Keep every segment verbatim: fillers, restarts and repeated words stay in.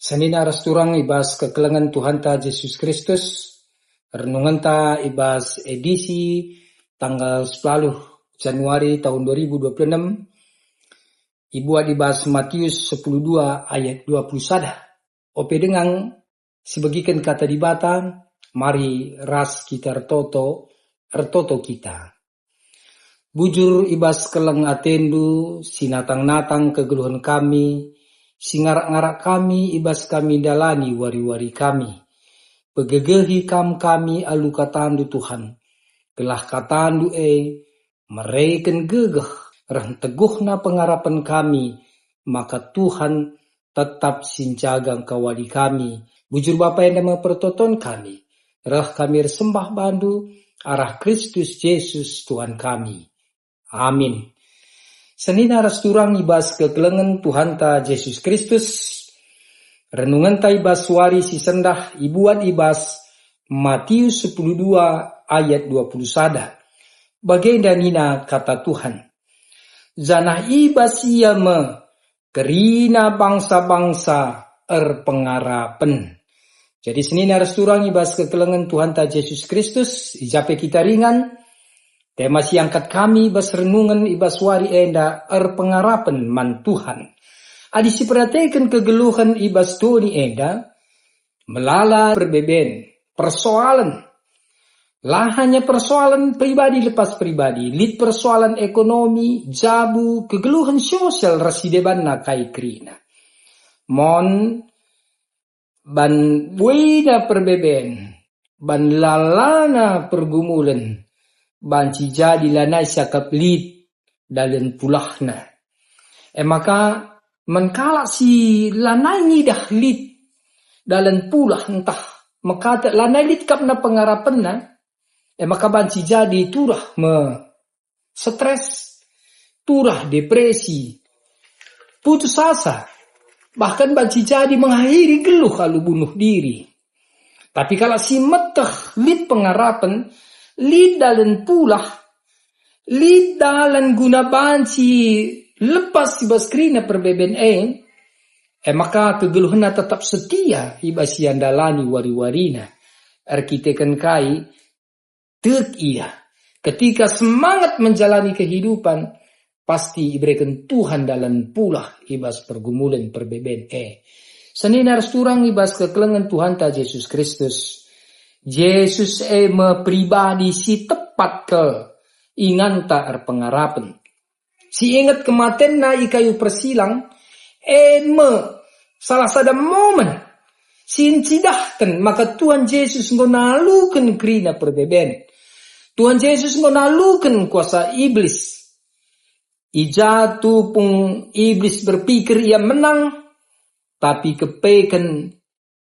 Senina ras turang i bas kekelengen Tuhanta Jesus Kristus, renungenta i bas edisi tanggal sepuluh Januari tahun dua ribu dua puluh enam, ibuat i bas Matius sepuluh dua ayat dua puluh sada. Ope denga sibegiken Kata Dibata, mari ras kita ertoto, ertoto kita. Bujur i bas keleng atendu, sinatang-natang kegeluhen kami, singarak-ngarak kami i bas kami ndalani wari-wari kami. Pegegehi Kam kami alu katandu, Tuhan, gelah katandu e mereken gegeh reh teguhna pengarapen kami, maka Tuhan tetap si njaga engkawali kami. Bujur Bapa, enda me pertoton kami. Reh kami ersembah bandu arah Kristus Jesus Tuhan kami. Amin. Senina ras turang i bas kekelengen Tuhanta Jesus Kristus, renungenta i bas wari si sendah ibuat i bas Matius sepuluh dua ayat dua puluh sada. Bagenda nina Kata Tuhan, janah i bas ia me kerina bangsa-bangsa erpengarapen. Jadi senina ras turang i bas kekelengen Tuhanta Jesus Kristus, i ja pe kita ringan, tema si iangkat kami i bas renungen i bas wari enda erpengarapen man Tuhan. Adi siperdiateken kegeluhen i bas doni enda, melala perbeben, persoalen. La hanya persoalen pribadi lepas pribadi, lit persoalen ekonomi, jabu, kegeluhen sosial ras si debanna kai kerina. Mon ban buena perbeben, ban lalana pergumulen, banci jadi lanai siakap lit dalen pulahna. E maka, man kalak si lanai ngidah lit dalen pulah ntah mekate lanai lit kap na pengarapenna, e maka banci jadi turah me stres, turah depresi, putus asa, bahkan banci jadi mengakhiri geluh alu bunuh diri. Tapi kalak si meteh lit pengarapen, lit dalen pulah, lit dalan guna banci lepas i bas kerina perbeben e, e maka kegeluhenna tetap setia i bas ia ndalani wari-warina. Erkiteken kai? Tek ia, ketika semangat menjalani kehidupan, pasti ibereken Tuhan dalan pulah i bas pergumulen perbeben e. Senina ras turang i bas kekelengen Tuhanta Jesus Kristus. Jesus e me pribadi si tepat kal inganta erpengarapen. Si inget kematenna i kayu persilang, e me salah sada momen si ncidahken maka Tuhan Jesus enggo naluken kerina perbeben. Tuhan Jesus enggo naluken kuasa Iblis. I ja tupung Iblis berpikir ia menang, tapi kepeken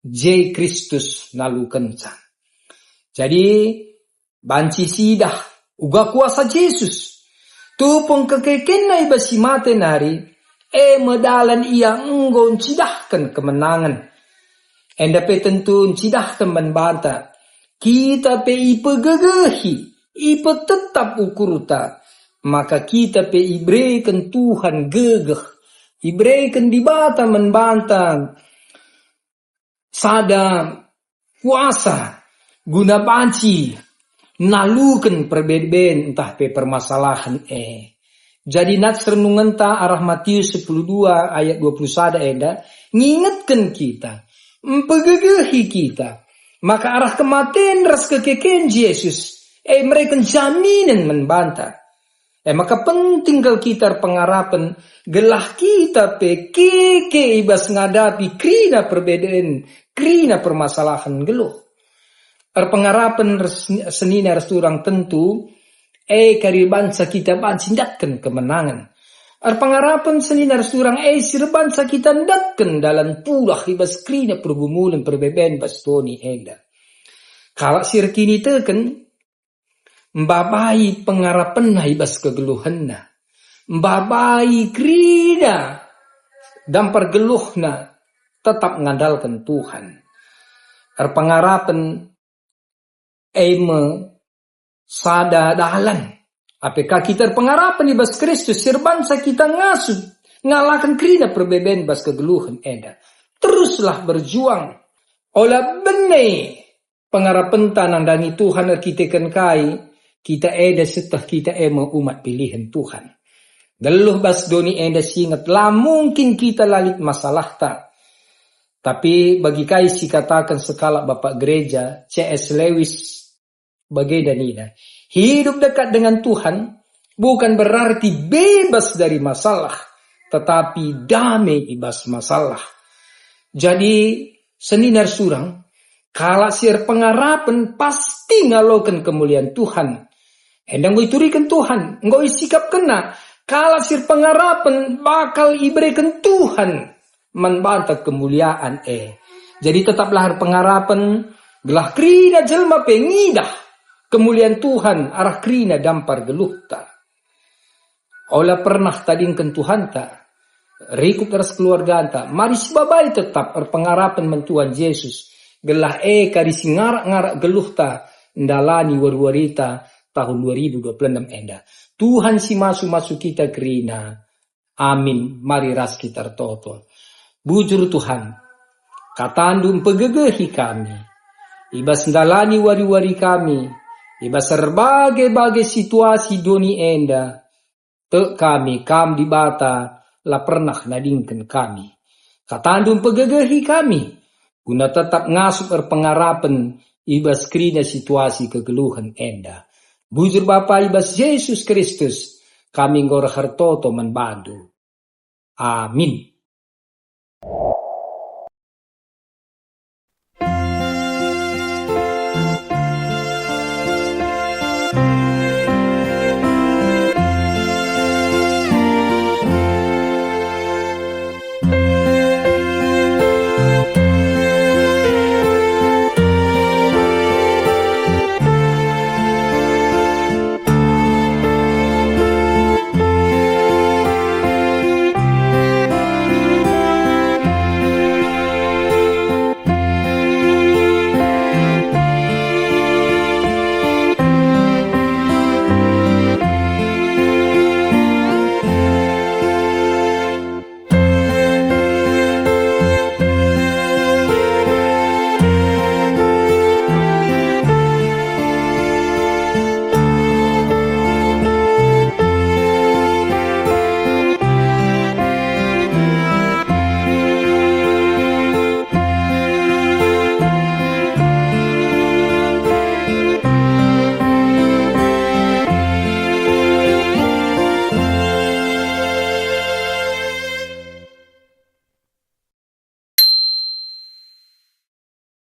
je Kristus nalukenca. Jadi, banci sidah uga kuasa Jesus. Tupung kekekenna i bas si mate nari, e me dalan ia enggo ncidahken kemenangen. Enda pe tentu ncidahken man banta, kita pe ipegegehi, ipetetap ukurta, maka kita pe ibereken Tuhan gegeh, ibereken Dibata man banta sada kuasa guna banci naluken perbeben ntah pe permasalahen e. Jadi nats renungenta arah Matius sepuluh dua ayat dua puluh sada enda ngingetken kita, mpegegehi kita, maka arah kematen ras kekeken Jesus e mereken jaminen man banta. E maka penting kal kita erpengarapen, gelah kita pe keke i bas ngadapi kerina perbeben, kerina permasalahen geluh. Erpengarapen ras-, senina ras turang tentu, e kari bansa kita banci ndatken kemenangen. Erpengarapen senina ras turang e si erbansa kita ndatken dalan pulah i bas kerina pergumulen perbeben bas doni enda. Kalak si erkiniteken, mbabai pengarapenna i bas kegeluhenna, mbabai kerina dampar geluhna tetap ngandalken Tuhan. Erpengarapen e me sada dalan. Ape ka kita erpengarapen i bas Kristus, si erbansa kita ngasup ngalaken kerina perbeben bas kegeluhen enda. teruslah berjuang. Ola bene pengarapenta nandangi Tuhan erkiteken kai, kita enda sieteh kita e me umat pilihen Tuhan. Geluh bas doni enda si inget, la mungkin kita la lit masalahta. Tapi bagi kai si kataken sekalak bapak gereja, C S Lewis, bagenda nina, hidup dekat dengan Tuhan bukan berarti bebas dari masalah, tetapi damai i bas masalah. Jadi, senina ersurang, kalak si erpengarapen pasti ngaloken kemulian Tuhan. Enda enggo ituriken Tuhan, enggo isikapkenNa. Kalak si erpengarapen bakal ibereken Tuhan man banta kemulian e. Jadi tetaplah erpengarapen, gelah kerina jelma pe ngidah kemulian Tuhan arah kerina dampar geluhta. Ola pernah tadingken Tuhanta, rikut ras keluarganta, mari sibabai tetap erpengarapen man Tuhan Jesus, gelah e kari si ngarak-ngarak geluhta ndalani wari-warita tahun dua ribu dua puluh enam enda. Tuhan si masu-masu kita kerina. Amin. Mari ras kita ertoto. Bujur Tuhan, kataNdu mpegegehi kami. I bas ndalani wari-wari kami, i bas erbage-bage situasi doni enda, tek kami, Kam Dibata la pernah nadingken kami. KataNdu mpegegehi kami, guna tetap ngasup erpengarapen i bas kerina situasi kegeluhen enda. Bujur Bapa, i bas Jesus Kristus, kami enggo ertoto man baNdu. Amin.